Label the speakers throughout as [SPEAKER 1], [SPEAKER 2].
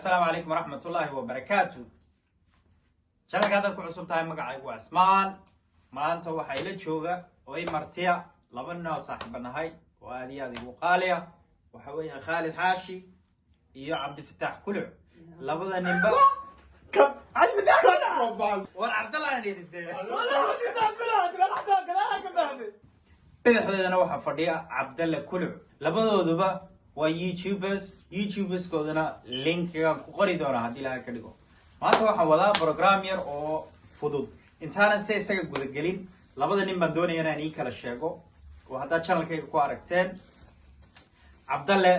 [SPEAKER 1] Asalaamu calaykum waraxmatullaahi wabarakaatu. Channelka haddaad ku cusub tahay, magacaygu waa Cismaan. Maanta waxaa ila jooga oo i martiya laba nin oo saaxiiba nahay oo aad iyo aad igu qaaliya. Waxa weeyaan Khaalid Xaashi iyo Cabdifataax Kuluc. Labada ninba war Cabdallah. Bidixdeedana waxaa fadhiya Cabdalle Kuluc. Labadooduba waa YouTubers, YouTuberskoodana linkigan ku qori doonaa haddii Ilahay ka dhigo. Maanta waxaan wadaa program yar oo fudud. Intaanan se isaga gudagelin, labada nin baan doonaya inaan ii kala sheego oo haddaad channelkayga ku aragteen. Cabdalle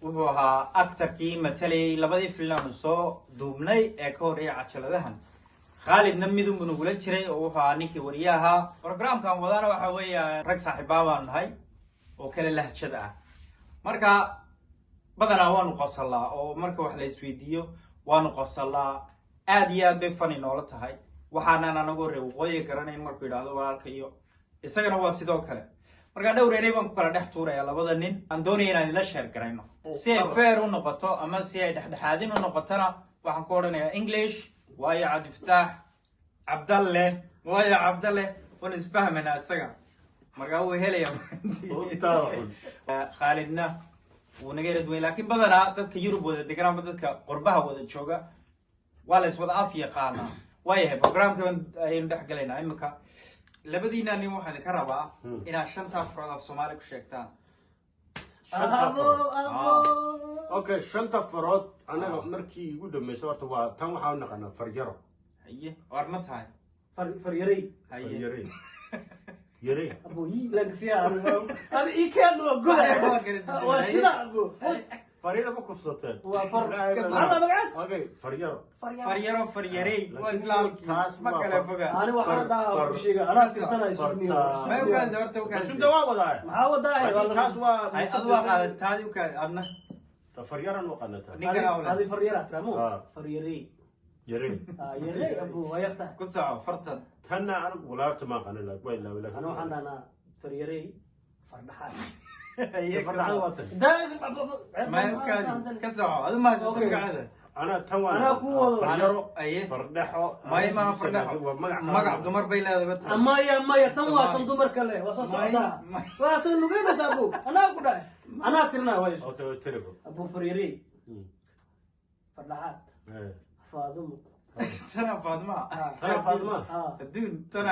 [SPEAKER 1] wuxuu ahaa actorkii matalayay labadii film aanu soo duubnay ee ka horreeyay cajaladahan. Khaalidna midunbu nagula jiray oo wuxuu ahaa ninkii wariyaha. Programkan wadana waxa weeya rag saaxiibaa baanu nahay oo kale lahjada ah. Marka badanaa waanu qosolaa oo marka wax la isweydiiyo waanu qosolaa. Aad iyo aad bay funny noola tahay. Waxaanan anagoo reer waqooyiga garanayn markuu yidhaahdo walaalka iyo isagana waa sidoo kale. Marka dhowr erey baan ku kala dhex tuuraya labada nin aan doonaya inaan ila share garayno si ay fair u noqoto ama si ay dhexdhexaadin u noqotona. Waxaan ku odhanayaa English, waayo Cabdifataax Cabdalle, waayo Cabdalle waan isfahmanaa isaga, markaa wuu helaya. Khaalidna wuu naga yara duway, laakiin badanaa dadka Yurub wada degan ama dadka qurbaha wada jooga waa la iswada af yaqaanaa. Waayahay, programka ayaynu dhex galaynaa imika. Labadiina nin waxaan idinka rabaa inaad shantaa furood af Soomaali ku sheegtaan.
[SPEAKER 2] Abo, abo.
[SPEAKER 3] Okay, shanta farood anaga markii igu dambaysa horta waa tan waxaa u naqanaa farjaro.
[SPEAKER 1] Haye, war ma tahay?
[SPEAKER 2] Faryarey.
[SPEAKER 1] Haye.
[SPEAKER 3] Faryarey, yarey.
[SPEAKER 2] Abo, yi lankasiya ani ii keen waa goda, waa shida, abo.
[SPEAKER 3] Fariira ma kufsateen?
[SPEAKER 2] Waa far.
[SPEAKER 1] Iska.
[SPEAKER 2] Maxaa magaceed?
[SPEAKER 3] Okay, faryaro.
[SPEAKER 1] Faryaro, faryarey waa islaalkii.
[SPEAKER 3] Taas
[SPEAKER 1] ma
[SPEAKER 3] waa
[SPEAKER 1] kala foga.
[SPEAKER 2] Ani waxaan dhahaa ku sheega anaa tirsanay sugniyo.
[SPEAKER 1] May ukaadi horta, ukaadi.
[SPEAKER 3] Suda waa wadaa.
[SPEAKER 2] Maxaa wadaa?
[SPEAKER 3] Laakiin taas waa
[SPEAKER 1] Hay, adu waa qaadan taadi, ukaadi adna.
[SPEAKER 3] Faryaran u qanataa.
[SPEAKER 1] Ninkan awle.
[SPEAKER 2] Adi faryara tiramo.
[SPEAKER 3] Ah.
[SPEAKER 2] Faryarey.
[SPEAKER 3] Yarey.
[SPEAKER 2] Ah, yarey, abo, waa yartahay.
[SPEAKER 1] Ku soco fartan.
[SPEAKER 3] Tanna anigu walaabta ma aqanin, laakiin waa ilaawi.
[SPEAKER 2] Ani waxaan dhahnaa faryarey, fardhaxaad.
[SPEAKER 1] Haye, ka
[SPEAKER 3] Fardhaxada
[SPEAKER 1] soco.
[SPEAKER 3] waa tan.
[SPEAKER 1] May ukaadi, ka soco, adu ma haysata
[SPEAKER 2] Okay.
[SPEAKER 1] magacada.
[SPEAKER 3] Anaa tan waa
[SPEAKER 2] Anaa ku wado.
[SPEAKER 3] Faryaro.
[SPEAKER 1] Haye.
[SPEAKER 3] Fardhaxo.
[SPEAKER 1] May maha fardhaxo.
[SPEAKER 3] Waa magac.
[SPEAKER 1] Magac dumar bay leedahay bata.
[SPEAKER 2] Maya, maya, tan waa tan dumarka leh, waa soo socotaa. Waa soo lugeynaysa, abo, anaa ku dhahay, anaa tirinaa waa isu.
[SPEAKER 3] Okay, terrible.
[SPEAKER 2] Abo, faryarey, fardhaxaad, Faadumo.
[SPEAKER 1] Tana Faadma.
[SPEAKER 3] Tana Faaduma.
[SPEAKER 2] Ah.
[SPEAKER 1] Adduun tana.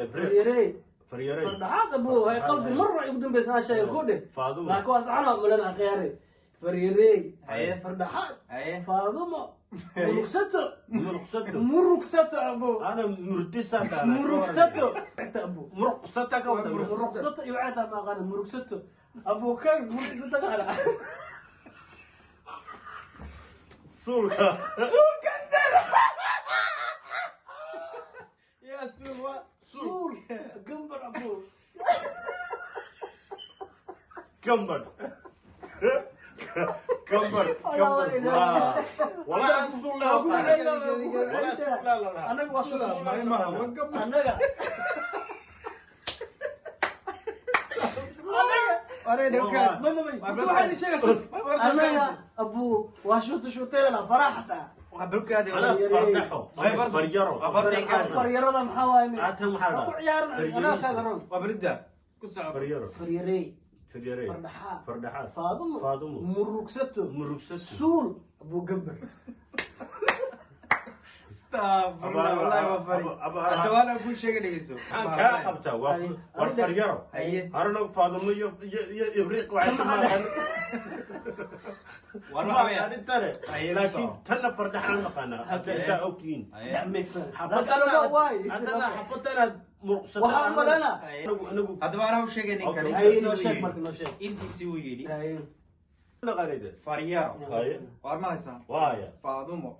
[SPEAKER 2] Faryarey.
[SPEAKER 3] Faryarey.
[SPEAKER 2] Fardhaxaad, abo, hay qaldi marra igu dambaysa aan sheegay ku dheh.
[SPEAKER 3] Faadumo.
[SPEAKER 2] Laakiin waa saxana malana khiyaare. Faryarey.
[SPEAKER 1] Haye.
[SPEAKER 2] Fardhaxaad.
[SPEAKER 1] Haye.
[SPEAKER 2] Faadumo, murugsato.
[SPEAKER 3] Murugsato.
[SPEAKER 2] Murugsato, abo.
[SPEAKER 3] Ana murdisa.
[SPEAKER 2] Murugsato abo.
[SPEAKER 3] Muruqsata ka wada.
[SPEAKER 2] Murugsato iyo waxay tahay ma aqaana. Murugsato, abo, kan murugsato qaala.
[SPEAKER 3] Suulka.
[SPEAKER 2] Suulka.
[SPEAKER 1] Yaa suul waa?
[SPEAKER 2] Suul gambar, abo.
[SPEAKER 3] Gambar, gambar, gambar. Walaa suul la walaa suul la la.
[SPEAKER 2] Anaga waa shuta.
[SPEAKER 1] May maha, waa gambar.
[SPEAKER 2] Anaga
[SPEAKER 1] Waree dhawkaan.
[SPEAKER 2] may waxaa idin sheegaysa anaga, abu, waa shuuta shuuteynana faraxta.
[SPEAKER 1] Waa bulkaadi.
[SPEAKER 3] Ana fardhaxo, faryaro.
[SPEAKER 2] Faryarada maxaa waaye?
[SPEAKER 3] Tan maxaa
[SPEAKER 2] ku ciyaaran anaa kaaga ron.
[SPEAKER 1] Waa balida ku soco.
[SPEAKER 3] Faryaro.
[SPEAKER 2] Faryarey.
[SPEAKER 3] Faryarey.
[SPEAKER 2] Fardhaxaad.
[SPEAKER 3] Fardhaxaad.
[SPEAKER 2] Faadumo.
[SPEAKER 3] Faadumo.
[SPEAKER 2] Murugsato.
[SPEAKER 3] Murugsato.
[SPEAKER 2] Suul, abu, gambar.
[SPEAKER 1] Astaghfirullah, wallahi waa fari. Hadda waana kuu sheega, dhegeyso.
[SPEAKER 3] Maxaan kaa qabtaa? Waa war faryaro.
[SPEAKER 1] Haye.
[SPEAKER 3] Arano Faadumo iyo ibriiq waxay ka.
[SPEAKER 1] War waxa weeyaan.
[SPEAKER 3] Arintane.
[SPEAKER 1] Haye,
[SPEAKER 3] laakiin
[SPEAKER 1] ku soco.
[SPEAKER 3] tanna fardhaxaan naqaanaa hadda isaa ogtihiin.
[SPEAKER 1] Haye.
[SPEAKER 2] That makes sense. Like, I don't know why.
[SPEAKER 3] Haddana xabadanaad muruqsata.
[SPEAKER 2] Waxaan u malaynaa.
[SPEAKER 3] Anagu
[SPEAKER 1] Haddaba anaa u sheegay ninkan.
[SPEAKER 3] Okay.
[SPEAKER 2] Ay, noo sheeg marka, noo sheeg.
[SPEAKER 1] Intiisii uu yidhi.
[SPEAKER 2] Ay.
[SPEAKER 3] naqaanide.
[SPEAKER 1] Faryaro.
[SPEAKER 3] Haye.
[SPEAKER 1] Waar ma haysaa?
[SPEAKER 3] Waaya.
[SPEAKER 1] Faadumo,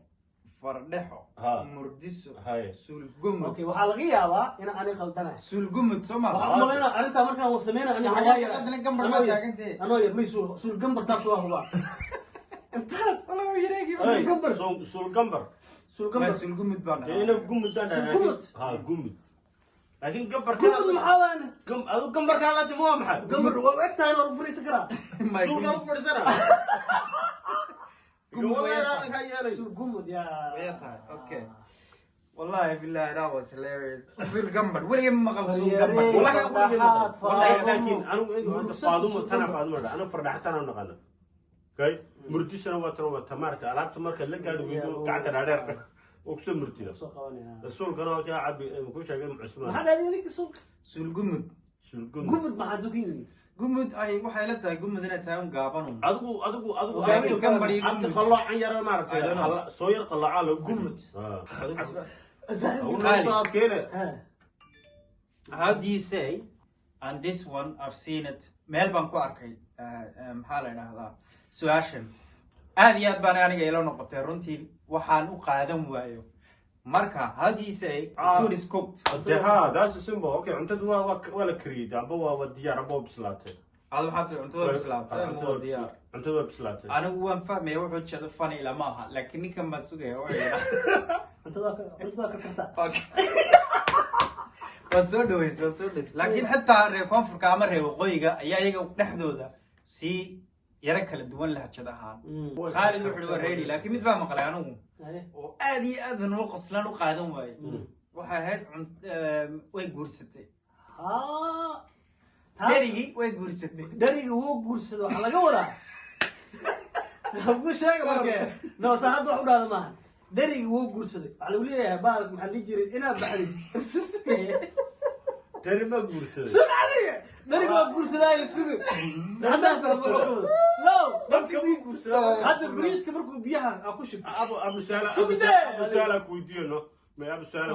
[SPEAKER 1] fardhexo,
[SPEAKER 3] Ha.
[SPEAKER 1] murdiso,
[SPEAKER 3] Haye.
[SPEAKER 1] suulgumud.
[SPEAKER 2] Okay, waxaa laga yaabaa in ani khaldanahay.
[SPEAKER 1] Suulgumud soo ma?
[SPEAKER 2] Waxaan u malaynaa arrintaa markaan sameynaa ani
[SPEAKER 1] Xagee
[SPEAKER 2] waa yar.
[SPEAKER 1] haddana gambar baa taagantee.
[SPEAKER 2] Anoo yar, may suul suul gambar, taas waa hubaa intaas.
[SPEAKER 1] Wala wuu yareegi.
[SPEAKER 2] Suul gambar.
[SPEAKER 3] Suul gambar.
[SPEAKER 2] Suul
[SPEAKER 1] Ma
[SPEAKER 2] gambar.
[SPEAKER 1] suulgumud baan
[SPEAKER 3] Dee ina gumudaan.
[SPEAKER 2] Suul gumud.
[SPEAKER 3] Ha, gumud, laakiin gambarka.
[SPEAKER 2] Gumud maxaa waane?
[SPEAKER 3] Adu gambarkaa la timi waa maxay?
[SPEAKER 2] Gambar waa u eg tahay, waa lagu fariisan karaa.
[SPEAKER 1] May
[SPEAKER 3] Suulkaa ku fadhiisana.
[SPEAKER 1] Gumud way
[SPEAKER 3] Wallahi
[SPEAKER 1] tahay.
[SPEAKER 3] aan ka yeelay.
[SPEAKER 2] Suul gumud yaa.
[SPEAKER 1] Way tahay, okay. Wallahi billahi, that was hilarious. Suul gambad, weligay ma maqal suul gambad.
[SPEAKER 3] Wallahi
[SPEAKER 2] Wallahi
[SPEAKER 3] Wallahi,
[SPEAKER 2] Faadumo.
[SPEAKER 3] laakiin anigu
[SPEAKER 2] Murugsatu
[SPEAKER 3] Faadumo
[SPEAKER 2] suul
[SPEAKER 3] tana
[SPEAKER 2] gambad.
[SPEAKER 3] Faadumo dha, anigu fardhaxa tana naqana. Okay, murdisana waa tan, waa tamaarta alaabta marka la gaadho weydo gacanta dhaadheer oo kusoo murtida.
[SPEAKER 2] Soo qabanaya.
[SPEAKER 3] Rasuulkana waa kaa cabi ku sheegay Cusmaan.
[SPEAKER 2] Maxaa dhahday ninka suulka?
[SPEAKER 1] Suul gumud.
[SPEAKER 3] Suul gumud.
[SPEAKER 2] Gumud maxaa dukin?
[SPEAKER 1] Gumud ay waxay la tahay gumud inay tahay un gaaban un.
[SPEAKER 3] Adigu adigu adigu
[SPEAKER 1] Gaaban gambar iyo
[SPEAKER 3] abti
[SPEAKER 1] gumud.
[SPEAKER 3] qalloocan yara maaragtay.
[SPEAKER 1] I don't know.
[SPEAKER 3] Soo yar qalloocaa lagu
[SPEAKER 2] Gumud.
[SPEAKER 1] Qaali.
[SPEAKER 3] Qaali.
[SPEAKER 1] How do you say, and this one I've seen it, meel baan ku arkay, maxaa la idhahdaa, su-aashan aad iyo aad baan aniga ila noqotay runtii, waxaan u qaadan waayo marka, how do you say
[SPEAKER 3] Ah.
[SPEAKER 1] food is cooked?
[SPEAKER 3] De ha, that's simple. Okay, cuntadu waa la kariyey, amba waa diyaar, amba waa bislaatay.
[SPEAKER 1] Aad waxaa tiri cuntada bislaatay ama waa diyaar.
[SPEAKER 3] Cuntada waa bislaatay.
[SPEAKER 1] Anigu waan fahmaya wuxuu jeedo, funny lama aha, laakiin ninkan baan sugaya wuxuu yidhaa.
[SPEAKER 2] Cuntada ka karta.
[SPEAKER 1] Okay. Waa soo dhaweys, waa soo dhaweys, laakiin xitaa reer koonfurka ama reer waqooyiga ayaa iyaga dhexdooda si yaro kala duwan lahjad ahaan. Khaalid wuxuu yihi waa ready, laakiin mid baa maqlay anigu oo aad iyo aad noo qoslaan u qaadan waaye. Waxay ahayd way guursatay.
[SPEAKER 2] Ha. Taas
[SPEAKER 1] Dherigii way guursatay.
[SPEAKER 2] Dheriga wuu guursado waxaa laga wadaa, ku sheega marke no saa hadda wax u dhahda maaha. Dheriga wuu guursaday waxaa lagu leeyahay bahalka maxaa la dhihi jiray inaad baxdid.
[SPEAKER 3] Tani ma guursaday.
[SPEAKER 2] Sug adiga, dheriga waa guursadaayo, sugi haddaan kala wuxuu ka wado no.
[SPEAKER 3] Dadka wuu guursadaa.
[SPEAKER 2] Hadda bariiska markuu biyaha aa ku shubto.
[SPEAKER 3] Abu su'aal.
[SPEAKER 2] Sugdee!
[SPEAKER 3] Abu su'aal ku weydiiyo no. May abu su'aal.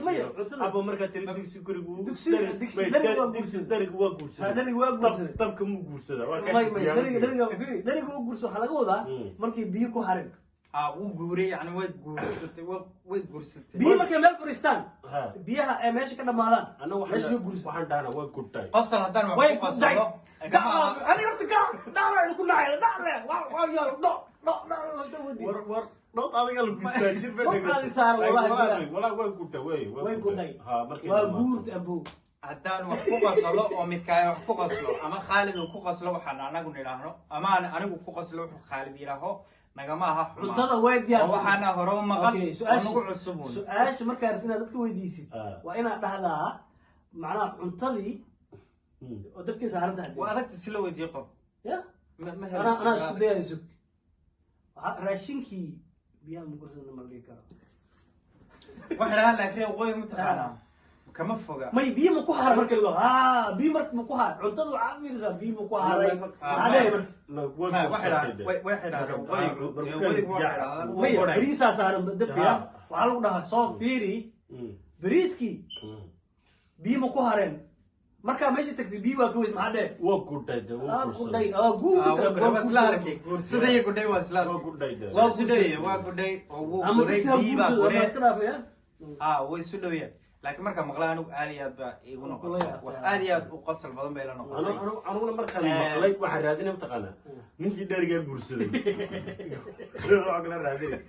[SPEAKER 2] Maya, cuntada-
[SPEAKER 3] Abu marka tiri digsi gurigu.
[SPEAKER 2] Dheriga waa guursaday.
[SPEAKER 3] Dheriga waa guursaday.
[SPEAKER 2] Ha, dheriga waa guursaday.
[SPEAKER 3] Dabka muu guursadaa? Waa ka
[SPEAKER 2] May dheriga dheriga wuu guursado waxaa laga wadaa markay biyo ku harin.
[SPEAKER 1] Ah, wuu guuray, yani way guursatay, way guursatay.
[SPEAKER 2] Biyo markay meel fadhiistaan,
[SPEAKER 3] Ha.
[SPEAKER 2] biyaha ay meesha ka dhamaadaan,
[SPEAKER 3] Anna
[SPEAKER 2] meesha way guursaday.
[SPEAKER 3] waxaan dhahnaa waa gudhay.
[SPEAKER 1] Qosol haddaan wax
[SPEAKER 2] Way
[SPEAKER 1] ku
[SPEAKER 2] ku day.
[SPEAKER 1] qoslo kama aha.
[SPEAKER 2] Ani horta gac dhacla ku nacay dhacle waa yaal dho dho dho lanta wadi.
[SPEAKER 3] War dhowr adiga la guursadaa jir ba.
[SPEAKER 2] Dhowr adiga saaran, wallahi billahi.
[SPEAKER 3] Wallahi way gudhay, way
[SPEAKER 2] Way gudhay.
[SPEAKER 3] Ha, markay
[SPEAKER 2] Waa
[SPEAKER 3] dhamaato.
[SPEAKER 2] guurt abow.
[SPEAKER 1] Haddaan wax ku qoslo oo midkaaya wax ku qoslo ama Khaalid uu ku qoslo waxaan anagu nidhaahno ama aan anigu ku qoslo wuxuu Khaalid yidhaaho, nagama aha xumaan.
[SPEAKER 2] Cuntada way diyaarsan.
[SPEAKER 1] Oo waxaana hore u maqal
[SPEAKER 2] Okay,
[SPEAKER 1] oo nagu cusub uun.
[SPEAKER 2] Su-aasha markaa rabtid inaad dadka weydiisid
[SPEAKER 3] Ah.
[SPEAKER 2] waa inaad dhahdaa macnaha cuntadii oo dabkii saaran tahay.
[SPEAKER 1] Waa adagta si loo weydiiyo qof.
[SPEAKER 2] Ya.
[SPEAKER 1] Ma
[SPEAKER 2] Anaa isku dayaya, sug. Raashinkii biyaha ma gursana ma la dhihi karo.
[SPEAKER 1] Waxay dhahaan laakiin waqooyi mataqaanaa kama foga.
[SPEAKER 2] May, biyo ma ku haray marka lo ha, biyo marka ma ku haray cuntada waxaa fiirisaa biyo ma ku haray, maxaa dhahay marka?
[SPEAKER 1] Waxay dhahaan waxay dhahaan waqooyigu waxay dhahaan wuu
[SPEAKER 2] Maya,
[SPEAKER 1] guray.
[SPEAKER 2] Bariisaa saaran dabka ya, waxaa lagu dhahaa soo fiiri bariiskii biyo ma ku hareen. Markaa meesha tagtay biyo waa ka weys, maxaa dheh?
[SPEAKER 3] Waa gudhay de, wuu
[SPEAKER 2] Ah,
[SPEAKER 3] guursaday.
[SPEAKER 2] gudhay ah, guud.
[SPEAKER 1] Ah, wuu guray, waa isla arkay, guursaday iyo gudhay waa isla
[SPEAKER 3] Waa
[SPEAKER 1] arkay.
[SPEAKER 3] gudhay de.
[SPEAKER 1] Waa gudhay, waa gudhay oo wuu
[SPEAKER 2] Ama
[SPEAKER 1] guray,
[SPEAKER 2] digsi ha
[SPEAKER 1] biyi baa
[SPEAKER 2] guursado ama
[SPEAKER 1] gureen.
[SPEAKER 2] iska dhaafaya.
[SPEAKER 1] Ah, way isu dhowyahay, laakiin markaa maqlaa anigu aad iyo aad baa igu
[SPEAKER 2] Kula
[SPEAKER 1] noqotay
[SPEAKER 2] yaabtaa.
[SPEAKER 1] wax aad iyo aad u qosol badan bay la noqotay.
[SPEAKER 3] Anuguna markaan maqlay waxaan raadinay mataqaanaa ninkii dherigaa guursaday. Waxaan kala raadinay.